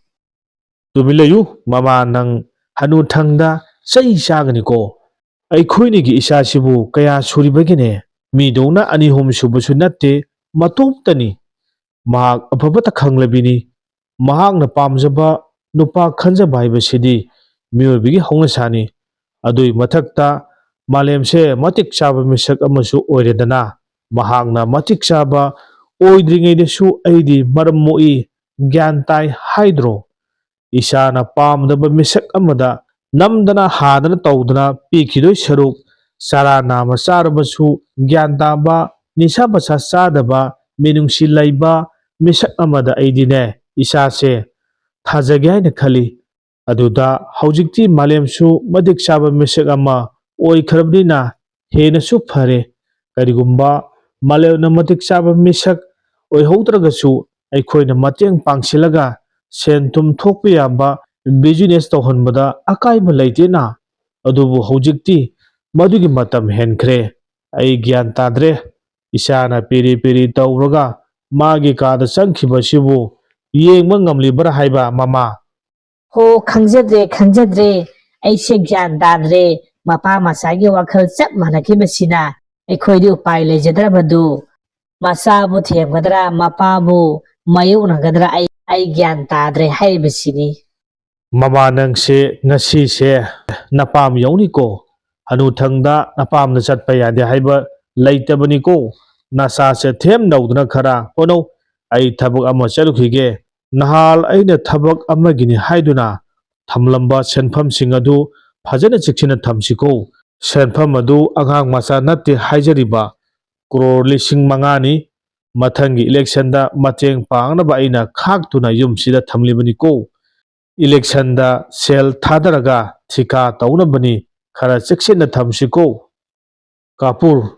ꯇꯨꯃꯤꯟ ꯂꯩꯌꯨ, ꯃꯃꯥ, ꯅꯪ ꯍꯅꯨꯊꯪꯗ ꯆꯩ ꯆꯥꯒꯅꯤꯀꯣ꯫ ꯑꯩꯈꯣꯏꯅꯤꯒꯤ ꯏꯆꯥꯁꯤꯕꯨ ꯀꯌꯥ ꯁꯨꯔꯤꯕꯒꯦꯅꯦ? ꯃꯤꯗꯧꯅ ꯑꯅꯤ ꯑꯍꯨꯝ ꯁꯨꯕꯁꯨ ꯅꯠꯇꯦ, ꯃꯇꯣꯝꯇꯅꯤ꯫ ꯃꯍꯥꯛ ꯑꯐꯕꯇ ꯈꯪꯂꯕꯤꯅꯤ꯫ ꯃꯍꯥꯛꯅ ꯄꯥꯝꯖꯕ ꯅꯨꯄꯥ ꯈꯟꯖꯕ ꯍꯥꯏꯕꯁꯤꯗꯤ ꯃꯤꯑꯣꯏꯕꯒꯤ ꯍꯧꯅꯁꯥꯅꯤ꯫ ꯑꯗꯨꯒꯤ ꯃꯊꯛꯇ ꯃꯥꯂꯦꯝꯁꯦ ꯃꯇꯤꯛ ꯆꯥꯕ ꯃꯤꯁꯛ ꯑꯃꯁꯨ ꯑꯣꯏꯔꯦꯗꯅ꯫ ꯃꯍꯥꯛꯅ ꯃꯇꯤꯛ ꯆꯥꯕ ꯑꯣꯏꯗ꯭ꯔꯤꯉꯩꯗꯁꯨ ꯑꯩꯗꯤ ꯃꯔꯝ ꯃꯣꯛꯏ, ꯒ꯭ꯌꯥꯟ ꯇꯥꯏ ꯍꯥꯏꯗ꯭ꯔꯣ? ꯏꯆꯥꯅ ꯄꯥꯝꯗꯕ ꯃꯤꯁꯛ ꯑꯃꯗ ꯅꯝꯗꯅ ꯍꯥꯗꯅ ꯇꯧꯗꯅ ꯄꯤꯈꯤꯗꯣꯏ ꯁꯔꯨꯛ, ꯆꯔꯥ ꯅꯥꯝꯃ ꯆꯥꯔꯕꯁꯨ ꯒ꯭ꯌꯥꯟ ꯇꯥꯕ, ꯅꯤꯁꯥ ꯄꯁꯥ ꯆꯥꯗꯕ, ꯃꯤꯅꯨꯡꯁꯤ ꯂꯩꯕ ꯃꯤꯁꯛ ꯑꯃꯗ ꯑꯩꯗꯤꯅꯦ, ꯏꯆꯥꯁꯦ ꯊꯥꯖꯒꯦ ꯍꯥꯏꯅ ꯈꯜꯂꯤ꯫ ꯑꯗꯨꯗ ꯍꯧꯖꯤꯛꯇꯤ ꯃꯥꯂꯦꯝꯁꯨ ꯃꯇꯤꯛ ꯆꯥꯕ ꯃꯤꯁꯛ ꯑꯃ ꯑꯣꯏꯈ꯭ꯔꯕꯅꯤꯅ ꯍꯦꯟꯅꯁꯨ ꯐꯔꯦ꯫ ꯀꯔꯤꯒꯨꯝꯕ ꯃꯥꯂꯦꯝꯅ ꯃꯇꯤꯛ ꯆꯥꯕ ꯃꯤꯁꯛ ꯑꯣꯏꯍꯧꯗ꯭ꯔꯒꯁꯨ, ꯑꯩꯈꯣꯏꯅ ꯃꯇꯦꯡ ꯄꯥꯡꯁꯤꯜꯂꯒ ꯁꯦꯟ ꯊꯨꯝ ꯊꯣꯛꯄ ꯌꯥꯕ ꯕꯤꯖꯤꯅꯦꯁ ꯇꯧꯍꯟꯕꯗ ꯑꯀꯥꯏꯕ ꯂꯩꯇꯦꯅ꯫ ꯑꯗꯨꯕꯨ ꯍꯧꯖꯤꯛꯇꯤ ꯃꯗꯨꯒꯤ ꯃꯇꯝ ꯍꯦꯟꯈ꯭ꯔꯦ꯫ ꯑꯩ ꯒ꯭ꯌꯥꯟ ꯇꯥꯗ꯭ꯔꯦ꯫ ꯏꯆꯥꯅ ꯄꯤꯔꯤ ꯄꯤꯔꯤ ꯇꯧꯔꯒ ꯃꯥꯒꯤ ꯀꯥꯗ ꯆꯪꯈꯤꯕꯁꯤꯕꯨ ꯌꯦꯡꯕ ꯉꯝꯂꯤꯕ꯭ꯔꯥ ꯍꯥꯏꯕ, ꯃꯃꯥ? ꯍꯣ, ꯈꯪꯖꯗ꯭ꯔꯦ, ꯈꯪꯖꯗ꯭ꯔꯦ꯫ ꯑꯩꯁꯦ ꯒ꯭ꯌꯥꯟ ꯇꯥꯗ꯭ꯔꯦ꯫ ꯃꯄꯥ ꯃꯆꯥꯒꯤ ꯋꯥꯈꯜ ꯆꯞ ꯃꯥꯟꯅꯈꯤꯕꯁꯤꯅ ꯑꯩꯈꯣꯏꯗꯤ ꯎꯄꯥꯏ ꯂꯩꯖꯗ꯭ꯔꯕꯗꯨ꯫ ꯃꯆꯥꯕꯨ ꯊꯦꯝꯒꯗ꯭ꯔꯥ, ꯃꯄꯥꯕꯨ ꯃꯥꯌꯣꯛꯅꯒꯗ꯭ꯔꯥ, ꯑꯩ, ꯑꯩ ꯒ꯭ꯌꯥꯟ ꯇꯥꯗ꯭ꯔꯦ ꯍꯥꯏꯔꯤꯕꯁꯤꯅꯤ꯫ ꯃꯃꯥ, ꯅꯪꯁꯦ ꯉꯁꯤꯁꯦ ꯅꯄꯥꯝ ꯌꯧꯅꯤꯀꯣ꯫ ꯍꯅꯨꯊꯪꯗ ꯅꯄꯥꯝꯗ ꯆꯠꯄ ꯌꯥꯗꯦ ꯍꯥꯏꯕ ꯂꯩꯇꯕꯅꯤꯀꯣ꯫ ꯅꯁꯥꯁꯦ ꯊꯦꯝ ꯅꯧꯗꯅ ꯈꯔ ꯍꯣꯠꯅꯧ꯫ ꯑꯩ ꯊꯕꯛ ꯑꯃ ꯆꯠꯂꯨꯈꯤꯒꯦ꯫ ꯅꯍꯥꯜ ꯑꯩꯅ ꯊꯕꯛ ꯑꯃꯒꯤꯅꯤ ꯍꯥꯏꯗꯨꯅ ꯊꯝꯂꯝꯕ ꯁꯦꯟꯐꯝꯁꯤꯡ ꯑꯗꯨ ꯐꯖꯅ ꯆꯦꯛꯁꯤꯟꯅ ꯊꯝꯁꯤꯀꯣ꯫ ꯁꯦꯟꯐꯝ ꯑꯗꯨ ꯑꯉꯥꯡ ꯃꯆꯥ ꯅꯠꯇꯦ ꯍꯥꯏꯖꯔꯤꯕ, ꯀ꯭ꯔꯣꯔ ꯂꯤꯁꯤꯡ ꯃꯉꯥꯅꯤ꯫ ꯃꯊꯪꯒꯤ ꯏꯂꯦꯛꯁꯟꯗ ꯃꯇꯦꯡ ꯄꯥꯡꯅꯕ ꯑꯩꯅ ꯈꯥꯛꯇꯨꯅ ꯌꯨꯝꯁꯤꯗ ꯊꯝꯂꯤꯕꯅꯤꯀꯣ꯫ ꯏꯂꯦꯛꯁꯟꯗ ꯁꯦꯜ ꯊꯥꯗꯔꯒ ꯊꯤꯀꯥ ꯇꯧꯅꯕꯅꯤ, ꯈꯔ ꯆꯦꯛꯁꯤꯟꯅ ꯊꯝꯁꯤꯀꯣ꯫ ꯀꯥꯄꯨꯔ,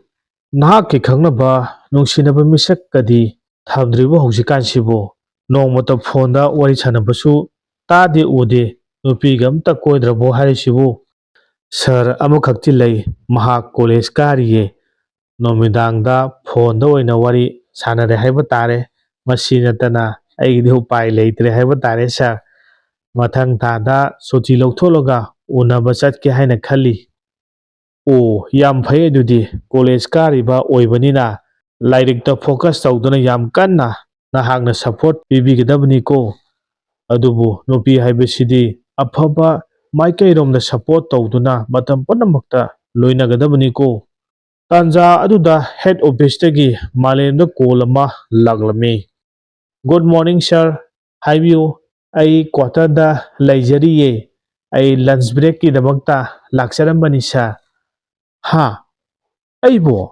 ꯅꯍꯥꯛꯀꯤ ꯈꯪꯅꯕ ꯅꯨꯡꯁꯤꯅꯕ ꯃꯤꯁꯛꯀꯗꯤ ꯊꯝꯗ꯭ꯔꯤꯕꯣ ꯍꯧꯖꯤꯛꯀꯥꯟꯁꯤꯕꯨ? ꯅꯣꯡꯃꯇ ꯐꯣꯟꯗ ꯋꯥꯔꯤ ꯁꯥꯟꯅꯕꯁꯨ ꯇꯥꯗꯦ ꯎꯗꯦ꯫ ꯅꯨꯄꯤꯒ ꯑꯝꯇ ꯀꯣꯏꯗ꯭ꯔꯕꯣ ꯍꯥꯏꯔꯤꯁꯤꯕꯨ? ꯁꯥꯔ ꯑꯃꯈꯛꯇꯤ ꯂꯩ, ꯃꯍꯥꯛ ꯀꯣꯂꯦꯖ ꯀꯥꯔꯤꯌꯦ꯫ ꯅꯨꯃꯤꯗꯥꯡꯗ ꯐꯣꯟꯗ ꯑꯣꯏꯅ ꯋꯥꯔꯤ ꯁꯥꯟꯅꯔꯦ ꯍꯥꯏꯕ ꯇꯥꯔꯦ꯫ ꯃꯁꯤ ꯅꯠꯇꯅ ꯑꯩꯒꯤꯗꯤ ꯎꯄꯥꯏ ꯂꯩꯇ꯭ꯔꯦ ꯍꯥꯏꯕ ꯇꯥꯔꯦ ꯁꯥꯔ꯫ ꯃꯊꯪ ꯊꯥꯗ ꯁꯨꯇꯤ ꯂꯧꯊꯣꯛꯂꯒ ꯎꯅꯕ ꯆꯠꯀꯦ ꯍꯥꯏꯅ ꯈꯜꯂꯤ꯫ ꯑꯣ, ꯌꯥꯝ ꯐꯩ ꯑꯗꯨꯗꯤ꯫ ꯀꯣꯂꯦꯖ ꯀꯥꯔꯤꯕ ꯑꯣꯏꯕꯅꯤꯅ ꯂꯥꯏꯔꯤꯛꯇ ꯐꯣꯀꯁ ꯇꯧꯗꯨꯅ ꯌꯥꯝ ꯀꯟꯅ ꯅꯍꯥꯛꯅ ꯁꯄꯣꯔꯠ ꯄꯤꯕꯤꯒꯗꯕꯅꯤꯀꯣ꯫ ꯑꯗꯨꯕꯨ ꯅꯨꯄꯤ ꯍꯥꯏꯕꯁꯤꯗꯤ ꯑꯐꯕ ꯃꯥꯏꯀꯩꯔꯣꯝꯗ ꯁꯄꯣꯔꯠ ꯇꯧꯗꯨꯅ ꯃꯇꯝ ꯄꯨꯝꯅꯃꯛꯇ ꯂꯣꯏꯅꯒꯗꯕꯅꯤꯀꯣ꯫ ꯇꯥꯟꯖꯥ ꯑꯗꯨꯗ ꯍꯦꯗ ꯑꯣꯐꯤꯁꯇꯒꯤ ꯃꯥꯂꯦꯝꯗ ꯀꯣꯜ ꯑꯃ ꯂꯥꯛꯂꯝꯃꯤ꯫ "ꯒꯨꯗ ꯃꯣꯔꯅꯤꯡ ꯁꯥꯔ, ꯍꯥꯏꯕꯤꯌꯨ, ꯑꯩ ꯀ꯭ꯋꯥꯇꯔꯗ ꯂꯩꯖꯔꯤꯌꯦ, ꯑꯩ ꯂꯟꯁ ꯕ꯭ꯔꯦꯛꯀꯤꯗꯃꯛꯇ ꯂꯥꯛꯆꯔꯝꯕꯅꯤ ꯁꯥꯔ꯫" "ꯍꯥ? ꯑꯩꯕꯨ?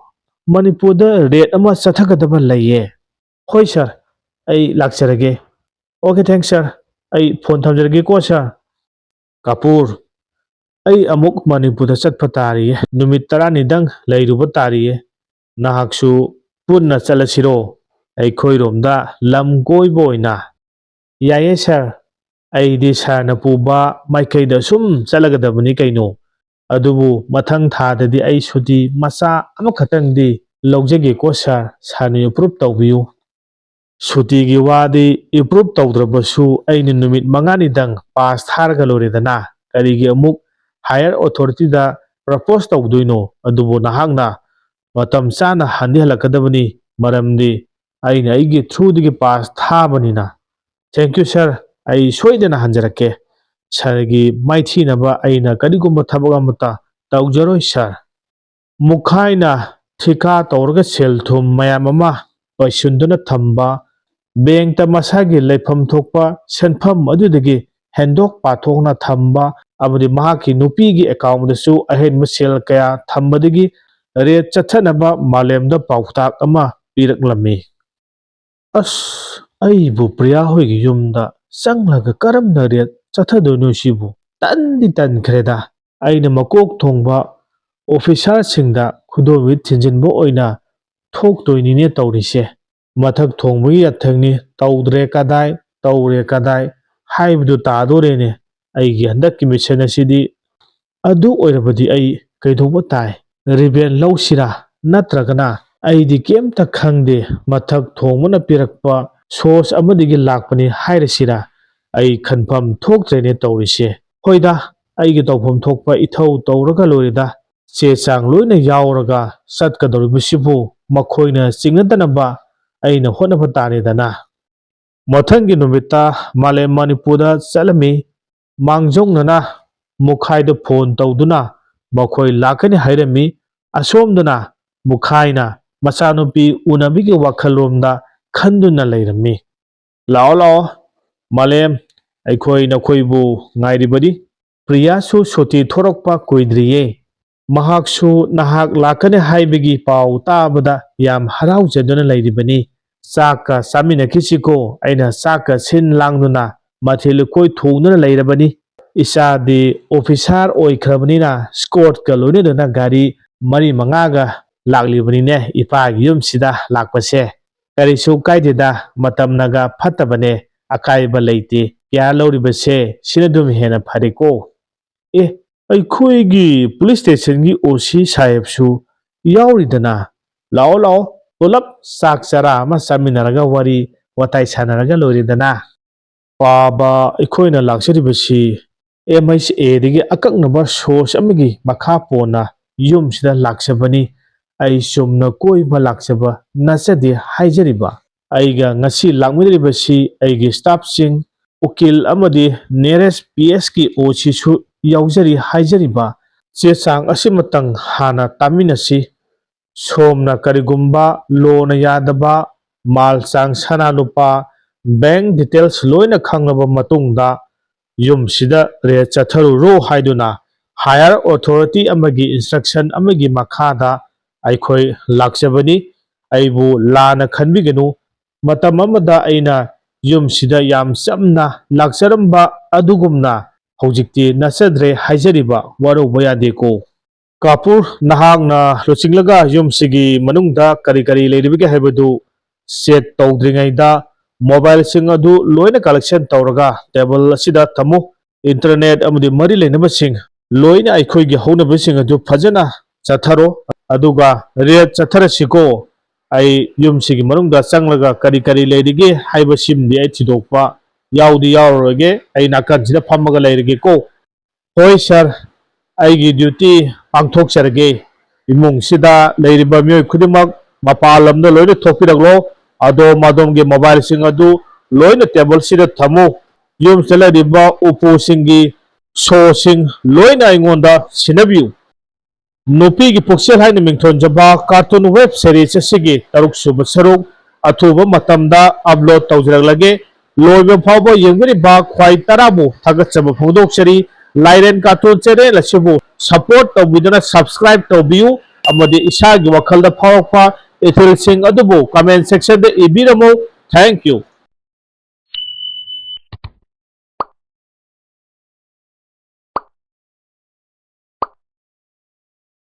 ꯃꯅꯤꯄꯨꯔꯗ ꯔꯦꯠ ꯑꯃ ꯆꯠꯊꯒꯗꯕ ꯂꯩꯌꯦ꯫" "ꯍꯣꯏ ꯁꯥꯔ, ꯑꯩ ꯂꯥꯛꯆꯔꯒꯦ꯫" "ꯑꯣꯀꯦ, ꯊꯦꯡꯛꯁ ꯁꯥꯔ, ꯑꯩ ꯐꯣꯟ ꯊꯝꯖꯔꯒꯦꯀꯣ ꯁꯥꯔ꯫" "ꯀꯥꯄꯨꯔ, ꯑꯩ ꯑꯃꯨꯛ ꯃꯅꯤꯄꯨꯔꯗ ꯆꯠꯄ ꯇꯥꯔꯤꯌꯦ, ꯅꯨꯃꯤꯠ ꯇꯔꯥꯅꯤꯗꯪ ꯂꯩꯔꯨꯕ ꯇꯥꯔꯤꯌꯦ꯫ ꯅꯍꯥꯛꯁꯨ ꯄꯨꯟꯅ ꯆꯠꯂꯁꯤꯔꯣ, ꯑꯩꯈꯣꯏꯔꯣꯝꯗ ꯂꯝ ꯀꯣꯏꯕ ꯑꯣꯏꯅ?" "ꯌꯥꯏꯌꯦ ꯁꯥꯔ, ꯑꯩꯗꯤ ꯁꯥꯔꯅ ꯄꯨꯕ ꯃꯥꯏꯀꯩꯗ ꯁꯨꯝ ꯆꯠꯂꯒꯗꯕꯅꯤ ꯀꯩꯅꯣ꯫ ꯑꯗꯨꯕꯨ ꯃꯊꯪ ꯊꯥꯗꯗꯤ ꯑꯩ ꯁꯨꯇꯤ ꯃꯆꯥ ꯑꯃꯈꯛꯇꯪꯗꯤ ꯂꯧꯖꯒꯦꯀꯣ ꯁꯥꯔ, ꯁꯥꯔꯅ ꯑꯦꯄ꯭ꯔꯨꯞ ꯇꯧꯕꯤꯌꯨ꯫" "ꯁꯨꯇꯤꯒꯤ ꯋꯥꯗꯤ ꯑꯦꯄ꯭ꯔꯨꯞ ꯇꯧꯗ꯭ꯔꯕꯁꯨ ꯑꯩꯅ ꯅꯨꯃꯤꯠ ꯃꯉꯥꯅꯤꯗꯪ ꯄꯥꯁ ꯊꯥꯔꯒ ꯂꯣꯏꯔꯦꯗꯅ꯫ ꯀꯔꯤꯒꯤ ꯑꯃꯨꯛ ꯍꯥꯌꯔ ꯑꯣꯊꯣꯔꯤꯇꯤꯗ ꯄ꯭ꯔꯄꯣꯁ ꯇꯧꯗꯣꯏꯅꯣ? ꯑꯗꯨꯕꯨ ꯅꯍꯥꯛꯅ ꯃꯇꯝ ꯆꯥꯅ ꯍꯟꯗꯤ ꯍꯜꯂꯛꯀꯗꯕꯅꯤ, ꯃꯔꯝꯗꯤ ꯑꯩꯅ ꯑꯩꯒꯤ ꯊ꯭ꯔꯨꯗꯒꯤ ꯄꯥꯁ ꯊꯥꯕꯅꯤꯅ꯫" "ꯊꯦꯡꯀ꯭ꯌꯨ ꯁꯥꯔ, ꯑꯩ ꯁꯣꯏꯗꯅ ꯍꯟꯖꯔꯛꯀꯦ꯫ ꯁꯥꯔꯒꯤ ꯃꯥꯏꯊꯤꯅꯕ ꯑꯩꯅ ꯀꯔꯤꯒꯨꯝꯕ ꯊꯕꯛ ꯑꯃꯠꯇ ꯇꯧꯖꯔꯣꯏ ꯁꯥꯔ꯫" ꯃꯨꯈꯥꯏꯅ ꯊꯤꯀꯥ ꯇꯧꯔꯒ ꯁꯦꯜ ꯊꯨꯝ ꯃꯌꯥꯝ ꯑꯃ ꯄꯩꯁꯤꯟꯗꯨꯅ ꯊꯝꯕ, ꯕꯦꯡꯛꯇ ꯃꯁꯥꯒꯤ ꯂꯩꯐꯝ ꯊꯣꯛꯄ ꯁꯦꯟꯐꯝ ꯑꯗꯨꯗꯒꯤ ꯍꯦꯟꯗꯣꯛ ꯄꯥꯊꯣꯛꯅ ꯊꯝꯕ ꯑꯃꯗꯤ ꯃꯍꯥꯛꯀꯤ ꯅꯨꯄꯤꯒꯤ ꯑꯦꯀꯥꯎꯟꯗꯁꯨ ꯑꯍꯦꯟꯕ ꯁꯦꯜ ꯀꯌꯥ ꯊꯝꯕꯗꯒꯤ ꯔꯦꯠ ꯆꯠꯊꯅꯕ ꯃꯥꯂꯦꯝꯗ ꯄꯥꯎꯇꯥꯛ ꯑꯃ ꯄꯤꯔꯛꯂꯝꯃꯤ꯫ "ꯑꯁ, ꯑꯩꯕꯨ ꯄ꯭ꯔꯤꯌꯥ ꯍꯣꯏꯒꯤ ꯌꯨꯝꯗ ꯆꯪꯂꯒ ꯀꯔꯝꯅ ꯔꯦꯠ ꯆꯠꯊꯗꯣꯏꯅꯣ ꯁꯤꯕꯨ? ꯇꯟꯗꯤ ꯇꯟꯈ꯭ꯔꯦꯗ꯫ ꯑꯩꯅ ꯃꯀꯣꯛ ꯊꯣꯡꯕ ꯑꯣꯐꯤꯁꯥꯔꯁꯤꯡꯗ ꯈꯨꯗꯣꯝꯕꯤ ꯊꯤꯟꯖꯤꯟꯕ ꯑꯣꯏꯅ ꯊꯣꯛꯇꯣꯏꯅꯤꯅꯦ ꯇꯧꯔꯤꯁꯦ꯫ ꯃꯊꯛ ꯊꯣꯡꯕꯒꯤ ꯌꯥꯊꯪꯅꯤ, ꯇꯧꯗ꯭ꯔꯦ ꯀꯗꯥꯏ, ꯇꯧꯔꯦ ꯀꯗꯥꯏ ꯍꯥꯏꯕꯗꯨ ꯇꯥꯗꯣꯔꯦꯅꯦ ꯑꯩꯒꯤ ꯍꯟꯗꯛꯀꯤ ꯃꯤꯁꯟ ꯑꯁꯤꯗꯤ꯫ ꯑꯗꯨ ꯑꯣꯏꯔꯕꯗꯤ ꯑꯩ ꯀꯩꯗꯧꯕ ꯇꯥꯏ? ꯔꯤꯕꯦꯟ ꯂꯧꯁꯤꯔꯥ? ꯅꯠꯇ꯭ꯔꯒꯅ ꯑꯩꯗꯤ ꯀꯩꯝꯇ ꯈꯪꯗꯦ, ꯃꯊꯛ ꯊꯣꯡꯕꯅ ꯄꯤꯔꯛꯄ ꯁꯣꯁ ꯑꯃꯗꯒꯤ ꯂꯥꯛꯄꯅꯤ ꯍꯥꯏꯔꯁꯤꯔꯥ? ꯑꯩ ꯈꯟꯐꯝ ꯊꯣꯛꯇ꯭ꯔꯦꯅꯦ ꯇꯧꯔꯤꯁꯦ꯫ ꯍꯣꯏꯗ, ꯑꯩꯒꯤ ꯇꯧꯐꯝ ꯊꯣꯛꯄ ꯏꯊꯧ ꯇꯧꯔꯒ ꯂꯣꯏꯔꯦꯗ꯫ ꯆꯦ ꯆꯥꯡ ꯂꯣꯏꯅ ꯌꯥꯎꯔꯒ ꯆꯠꯀꯗꯧꯔꯤꯕꯁꯤꯕꯨ ꯃꯈꯣꯏꯅ ꯆꯤꯡꯅꯗꯅꯕ ꯑꯩꯅ ꯍꯣꯠꯅꯕ ꯇꯥꯔꯦꯗꯅ꯫ ꯃꯊꯪꯒꯤ ꯅꯨꯃꯤꯠꯇ ꯃꯥꯂꯦꯝ ꯃꯅꯤꯄꯨꯔꯗ ꯆꯠꯂꯝꯃꯤ꯫ ꯃꯥꯡꯖꯧꯅꯅ ꯃꯨꯈꯥꯏꯗ ꯐꯣꯟ ꯇꯧꯗꯨꯅ ꯃꯈꯣꯏ ꯂꯥꯛꯀꯅꯤ ꯍꯥꯏꯔꯝꯃꯤ꯫ ꯑꯁꯣꯝꯗꯅ ꯃꯨꯈꯥꯏꯅ ꯃꯆꯥꯅꯨꯄꯤ ꯎꯅꯕꯒꯤ ꯋꯥꯈꯜꯂꯣꯝꯗ ꯈꯟꯗꯨꯅ ꯂꯩꯔꯝꯃꯤ꯫ "ꯂꯥꯛꯑꯣ, ꯂꯥꯛꯑꯣ, ꯃꯥꯂꯦꯝ, ꯑꯩꯈꯣꯏ ꯅꯈꯣꯏꯕꯨ ꯉꯥꯏꯔꯤꯕꯅꯤ꯫ ꯄ꯭ꯔꯤꯌꯥꯁꯨ ꯁꯨꯇꯤ ꯊꯣꯔꯛꯄ ꯀꯨꯏꯗ꯭ꯔꯤꯌꯦ꯫ ꯃꯍꯥꯛꯁꯨ ꯅꯍꯥꯛ ꯂꯥꯛꯀꯅꯤ ꯍꯥꯏꯕꯒꯤ ꯄꯥꯎ ꯇꯥꯕꯗ ꯌꯥꯝ ꯍꯔꯥꯎꯖꯗꯨꯅ ꯂꯩꯔꯤꯕꯅꯤ꯫ ꯆꯥꯛꯀ ꯆꯥꯃꯤꯟꯅꯈꯤꯁꯤꯀꯣ?" ꯑꯩꯅ ꯆꯥꯛꯀ ꯁꯤꯟ ꯂꯥꯡꯗꯨꯅ ꯃꯊꯦꯜ ꯂꯨꯀꯣꯏ ꯊꯣꯡꯗꯨꯅ ꯂꯩꯔꯕꯅꯤ꯫ ꯏꯆꯥꯗꯤ ꯑꯣꯐꯤꯁꯥꯔ ꯑꯣꯏꯈ꯭ꯔꯕꯅꯤꯅ ꯁ꯭ꯀꯣꯠꯀ ꯂꯣꯏꯅꯗꯨꯅ ꯒꯥꯔꯤ ꯃꯔꯤ ꯃꯉꯥꯒ ꯂꯥꯛꯂꯤꯕꯅꯤꯅꯦ ꯏꯄꯥꯒꯤ ꯌꯨꯝꯁꯤꯗ ꯂꯥꯛꯄꯁꯦ꯫ ꯀꯔꯤꯁꯨ ꯀꯥꯏꯗꯦꯗ, ꯃꯇꯝꯅꯒ ꯐꯠꯇꯕꯅꯦ, ꯑꯀꯥꯏꯕ ꯂꯩꯇꯦ꯫ ꯀꯤꯌꯥꯔ ꯂꯧꯔꯤꯕꯁꯦ ꯁꯤꯅ ꯑꯗꯨꯝ ꯍꯦꯟꯅ ꯐꯔꯦꯀꯣ꯫ "ꯑꯦ, ꯑꯩꯈꯣꯏꯒꯤ ꯄꯨꯂꯤꯁ ꯁ꯭ꯇꯦꯁꯟꯒꯤ ꯑꯣ ꯁꯤ ꯁꯥꯍꯦꯕꯁꯨ ꯌꯥꯎꯔꯤꯗꯅ꯫ ꯂꯥꯛꯑꯣ, ꯂꯥꯛꯑꯣ, ꯄꯨꯂꯞ ꯆꯥꯛ ꯆꯔꯥ ꯑꯃ ꯆꯥꯃꯤꯟꯅꯔꯒ ꯋꯥꯔꯤ ꯋꯥꯇꯥꯏ ꯁꯥꯟꯅꯔꯒ ꯂꯣꯏꯔꯦꯗꯅ꯫ ꯄꯥꯕ, ꯑꯩꯈꯣꯏꯅ ꯂꯥꯛꯆꯔꯤꯕꯁꯤ ꯑꯦꯝ ꯑꯩꯆ ꯑꯦꯗꯒꯤ ꯑꯀꯛꯅꯕ ꯁꯣꯔꯁ ꯑꯃꯒꯤ ꯃꯈꯥ ꯄꯣꯟꯅ ꯌꯨꯝꯁꯤꯗ ꯂꯥꯛꯆꯕꯅꯤ꯫ ꯑꯩ ꯆꯨꯝꯅ ꯀꯣꯏꯕ ꯂꯥꯛꯆꯕ ꯅꯠꯆꯗꯦ ꯍꯥꯏꯖꯔꯤꯕ꯫ ꯑꯩꯒ ꯉꯁꯤ ꯂꯥꯛꯃꯤꯟꯅꯔꯤꯕꯁꯤ ꯑꯩꯒꯤ ꯁ꯭ꯇꯥꯐꯁꯤꯡ, ꯎꯀꯤꯜ ꯑꯃꯗꯤ ꯅꯤꯌꯔꯦꯁ ꯄꯤ ꯑꯦꯁꯀꯤ ꯑꯣ ꯁꯤꯁꯨ ꯌꯥꯎꯖꯔꯤ ꯍꯥꯏꯖꯔꯤꯕ꯫ ꯆꯦ ꯆꯥꯡ ꯑꯁꯤꯃꯇꯪ ꯍꯥꯟꯅ ꯇꯥꯃꯤꯟꯅꯁꯤ꯫ ꯁꯣꯝꯅ ꯀꯔꯤꯒꯨꯝꯕ ꯂꯣꯅ ꯌꯥꯗꯕ ꯃꯥꯜ ꯆꯥꯡ, ꯁꯅꯥ ꯂꯨꯄꯥ, ꯕꯦꯡ ꯗꯤꯇꯦꯜꯁ ꯂꯣꯏꯅ ꯈꯪꯂꯕ ꯃꯇꯨꯡꯗ ꯌꯨꯝꯁꯤꯗ ꯔꯦꯗ ꯆꯠꯊꯔꯨꯔꯣ ꯍꯥꯏꯗꯨꯅ ꯍꯥꯌꯔ ꯑꯣꯊꯣꯔꯤꯇꯤ ꯑꯃꯒꯤ ꯏꯟꯁꯇ꯭ꯔꯛꯁꯟ ꯑꯃꯒꯤ ꯃꯈꯥꯗ ꯑꯩꯈꯣꯏ ꯂꯥꯛꯆꯕꯅꯤ꯫ ꯑꯩꯕꯨ ꯂꯥꯟꯅ ꯈꯟꯕꯤꯒꯅꯨ꯫ ꯃꯇꯝ ꯑꯃꯗ ꯑꯩꯅ ꯌꯨꯝꯁꯤꯗ ꯌꯥꯝ ꯆꯝꯅ ꯂꯥꯛꯆꯔꯝꯕ ꯑꯗꯨꯒꯨꯝꯅ ꯍꯧꯖꯤꯛꯇꯤ ꯅꯠꯆꯗ꯭ꯔꯦ ꯍꯥꯏꯖꯔꯤꯕ, ꯋꯥꯔꯧꯕ ꯌꯥꯗꯦꯀꯣ꯫ ꯀꯥꯄꯨꯔ, ꯅꯍꯥꯛꯅ ꯂꯨꯆꯤꯡꯂꯒ ꯌꯨꯝꯁꯤꯒꯤ ꯃꯅꯨꯡꯗ ꯀꯔꯤ ꯀꯔꯤ ꯂꯩꯔꯤꯕꯒꯦ ꯍꯥꯏꯕꯗꯨ ꯆꯦꯛ ꯇꯧꯗ꯭ꯔꯤꯉꯩꯗ, ꯃꯣꯕꯥꯏꯜꯁꯤꯡ ꯑꯗꯨ ꯂꯣꯏꯅ ꯀꯂꯦꯛꯁꯟ ꯇꯧꯔꯒ ꯇꯦꯕꯜ ꯑꯁꯤꯗ ꯊꯝꯃꯨ꯫ ꯏꯟꯇꯔꯅꯦꯠ ꯑꯃꯗꯤ ꯃꯔꯤ ꯂꯩꯅꯕꯁꯤꯡ ꯂꯣꯏꯅ ꯑꯩꯈꯣꯏꯒꯤ ꯍꯧꯅꯕꯁꯤꯡ ꯑꯗꯨ ꯐꯖꯅ ꯆꯠꯊꯔꯣ꯫ ꯑꯗꯨꯒ ꯔꯦꯠ ꯆꯠꯊꯔꯁꯤꯀꯣ꯫ ꯑꯩ ꯌꯨꯝꯁꯤꯒꯤ ꯃꯅꯨꯡꯗ ꯆꯪꯂꯒ ꯀꯔꯤ ꯀꯔꯤ ꯂꯩꯔꯤꯒꯦ ꯍꯥꯏꯕꯁꯤꯃꯗꯤ ꯑꯩ ꯊꯤꯗꯣꯛꯄ ꯌꯥꯎꯗꯤ ꯌꯥꯎꯔꯔꯣꯏꯒꯦ꯫ ꯑꯩ ꯅꯥꯀꯟꯁꯤꯗ ꯐꯝꯃꯒ ꯂꯩꯔꯒꯦꯀꯣ꯫ ꯍꯣꯏ ꯁꯥꯔ, ꯑꯩꯒꯤ ꯗ꯭ꯌꯨꯇꯤ ꯄꯥꯡꯊꯣꯛꯆꯔꯒꯦ꯫ ꯏꯃꯨꯡꯁꯤꯗ ꯂꯩꯔꯤꯕ ꯃꯤꯑꯣꯏ ꯈꯨꯗꯤꯡꯃꯛ ꯃꯄꯥꯟ ꯂꯝꯗ ꯂꯣꯏꯅ ꯊꯣꯛꯄꯤꯔꯛꯂꯣ꯫ ꯑꯗꯣꯝ ꯑꯗꯣꯝꯒꯤ ꯃꯣꯕꯥꯏꯜꯁꯤꯡ ꯑꯗꯨ ꯂꯣꯏꯅ ꯇꯦꯕꯜꯁꯤꯗ ꯊꯝꯃꯨ꯫ ꯌꯨꯝꯁꯤꯗ ꯂꯩꯔꯤꯕ ꯎꯄꯨꯁꯤꯡꯒꯤ ꯁꯣꯁꯤꯡ ꯂꯣꯏꯅ ꯑꯩꯉꯣꯟꯗ ꯁꯤꯟꯅꯕꯤꯌꯨ꯫ ꯅꯨꯄꯤꯒꯤ ꯄꯨꯛꯆꯦꯜ ꯍꯥꯏꯅ ꯃꯤꯡꯊꯣꯟꯖꯕ ꯀꯥꯔꯇꯨꯟ ꯋꯦꯕ ꯁꯦꯔꯤꯁ ꯑꯁꯤꯒꯤ ꯇꯔꯨꯛ ꯁꯨꯕ ꯁꯔꯨꯛ ꯑꯊꯨꯕ ꯃꯇꯝꯗ ꯑꯞꯂꯣꯗ ꯇꯧꯖꯔꯛꯂꯒꯦ꯫ ꯂꯣꯏꯕ ꯐꯥꯎꯕ ꯌꯦꯡꯕꯤꯔꯤꯕ ꯈ꯭ꯋꯥꯏ ꯇꯔꯥꯕꯨ ꯊꯥꯒꯠꯆꯕ ꯐꯣꯡꯗꯣꯛꯆꯔꯤ꯫ ꯂꯥꯏꯔꯦꯟ ꯀꯥꯔꯇꯨꯟ ꯆꯦꯅꯦꯜ ꯑꯁꯤꯕꯨ ꯁꯄꯣꯔꯠ ꯇꯧꯕꯤꯗꯨꯅ ꯁꯕꯁꯀ꯭ꯔꯥꯏꯕ ꯇꯧꯕꯤꯌꯨ ꯑꯃꯗꯤ ꯏꯁꯥꯒꯤ ꯋꯥꯈꯜꯗ ꯐꯥꯎꯔꯛꯄ ꯏꯊꯤꯜꯁꯤꯡ ꯑꯗꯨꯕꯨ ꯀꯃꯦꯟ ꯁꯦꯛꯁꯟꯗ ꯏꯕꯤꯔꯝꯃꯨ꯫ Thank you꯫